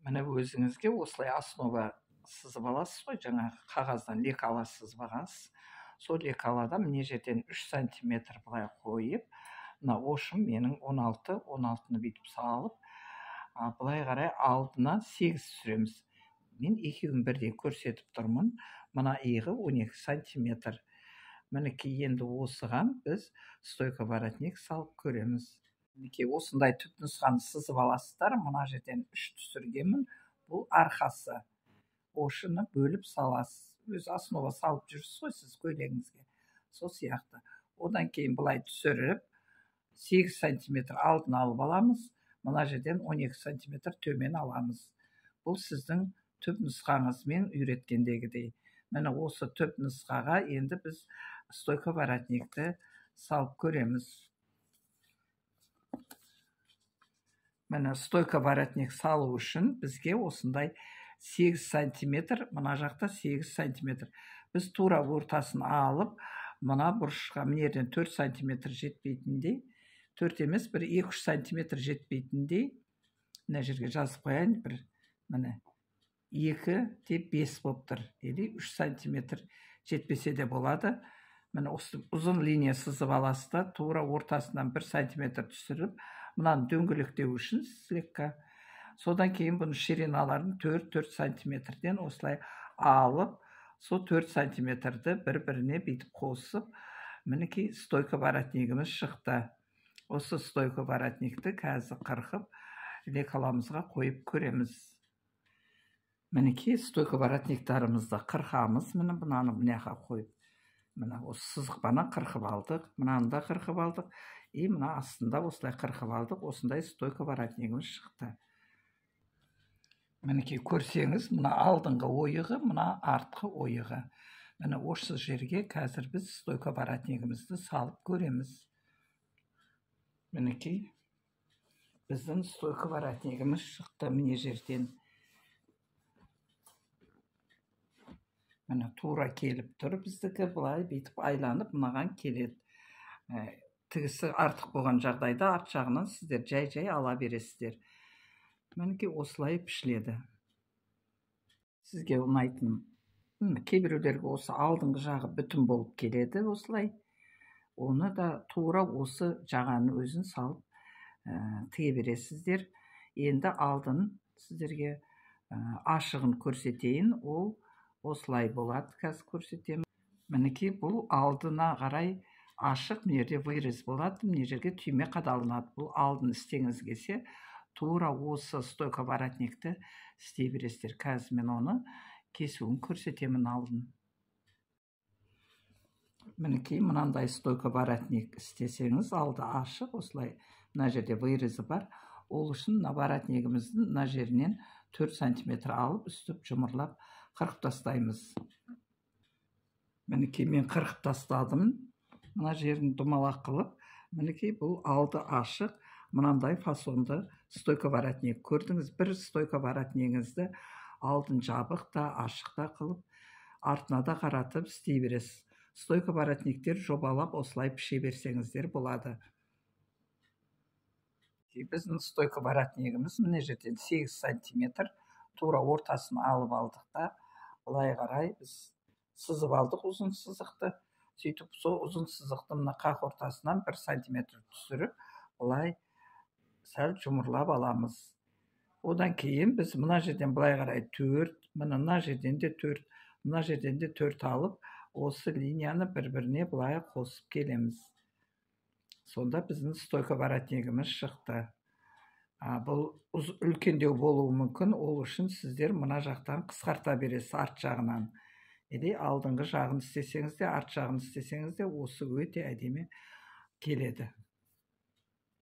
Міне, өзіңізге осылай основа сызып аласыз ғой, жаңағы қағаздан лекала сызып алғансыз. Сол лекаладан мына жерден 3 сантиметр былай қойып, мына ошым менің 16, 16-ны бүйтіп салып, былай қарай алдына 8 түсіреміз. Мен екеуін бірдей көрсетіп тұрмын. Мына иығы 12 сантиметр. Мінекей, енді осыған біз стойка воротник салып көреміз. Мінекей, осындай түп нұсқаны сызып аласыздар. Мына жерден 3 түсіргенмін. Бұл арқасы. Ошыны бөліп саласыз. Өз основа салып жүрсіз ғой сіз көйлегіңізге. Сол сияқты. Одан кейін былай түсіріп, 8 сантиметр алдын алып аламыз. Мына жерден 12 сантиметр төмен аламыз. Бұл сіздің түп нұсқаңыз, мен үйреткендегідей. Міне, осы түп нұсқаға енді біз стойка воротникті салып көреміз. Міне, стойка воротник салу үшін бізге осындай 8 сантиметр, мына жақта 8 сантиметр. Біз тура ортасын алып, мына бұрышқа мына жерден 4 сантиметр жетпейтіндей, 4 емес, бір 2-3 сантиметр жетпейтіндей, мына жерге жазып қояйын, бір міне 2 те 5 болып тұр, или 3 сантиметр жетпесе де болады. Міне, осы ұзын линия сызып аласыз да, тура ортасынан 1 сантиметр түсіріп, мынаны дөңгелектеу үшін слегка. Содан кейін бұның шириналарын 4-4 сантиметрден осылай алып, сол 4 сантиметрді бір-біріне бүйтіп қосып, мінекей стойка воротнигіміз шықты. Осы стойка воротникті қазір қырқып, лекаламызға қойып көреміз. Мінекей стойка воротниктарымызды қырқамыз. Міне, мынаны мына жаққа қойып, міне осы сызықпаны қырқып алдық, мынаны да қырқып алдық, и мына астында осылай қырқып алдық. Осындай стойка воротнигіміз шықты. Мінекей, көрсеңіз, мына алдыңғы ойығы, мына артқы ойығы. Міне, осы жерге қазір біз стойка воротнигімізді салып көреміз. Мінекей, біздің стойка воротнигіміз шықты міне жерден. Міне, тура келіп тұр біздікі, былай бүйтіп айланып мынаған келеді. Тігісі артық болған жағдайда арт жағынан сіздер жай-жай ала бересіздер. Мінекей, осылай пішіледі. Сізге ұнайтын, кейбіреулерге осы алдыңғы жағы бүтін болып келеді осылай. Оны да тура осы жағаны өзін салып, тіге бересіздер. Енді алдын сіздерге ашығын көрсетейін. Ол осылай болады, қазір көрсетемін. Мінекей, бұл алдына қарай ашық, мына жерде вырез болады, мына жерге түйме қадалынады. Бұл алдын істеңіз келсе, тура осы стойка воротникті істей бересіздер. Қазір мен оны кесуін көрсетемін алдын. Мінекей, мынандай стойка воротник істесеңіз, алды ашық, осылай мына жерде вырезі бар. Ол үшін мына воротнигіміздің мына жерінен 4 сантиметр алып, үстіп жұмырлап қырқып тастаймыз. Мінекей, мен қырқып тастадым. Мына жерін домалақ қылып, мінекей, бұл алды ашық, мынандай фасонды стойка воротник. Көрдіңіз, бір стойка воротнигіңізді алдын жабық та, ашық та қылып, артына да қаратып істей бересіз. Стойка воротниктер жобалап осылай піше берсеңіздер болады. Біздің стойка воротнигіміз мына жерден 8 сантиметр тура ортасын алып алдық та, былай қарай біз сызып алдық ұзын сызықты. Сөйтіп сол ұзын сызықты мына қақ ортасынан 1 сантиметр түсіріп, былай сәл жұмырлап аламыз. Одан кейін біз мына жерден былай қарай 4, мына жерден де 4, мына жерден де 4 алып, осы линияны бір-біріне былай қосып келеміз. Сонда біздің стойка воротнигіміз шықты. Бұл үлкендеу болуы мүмкін, ол үшін сіздер мына жақтан қысқарта бересіз арт жағынан. Или алдыңғы жағын істесеңіз де, арт жағын істесеңіз де, осы өте әдемі келеді.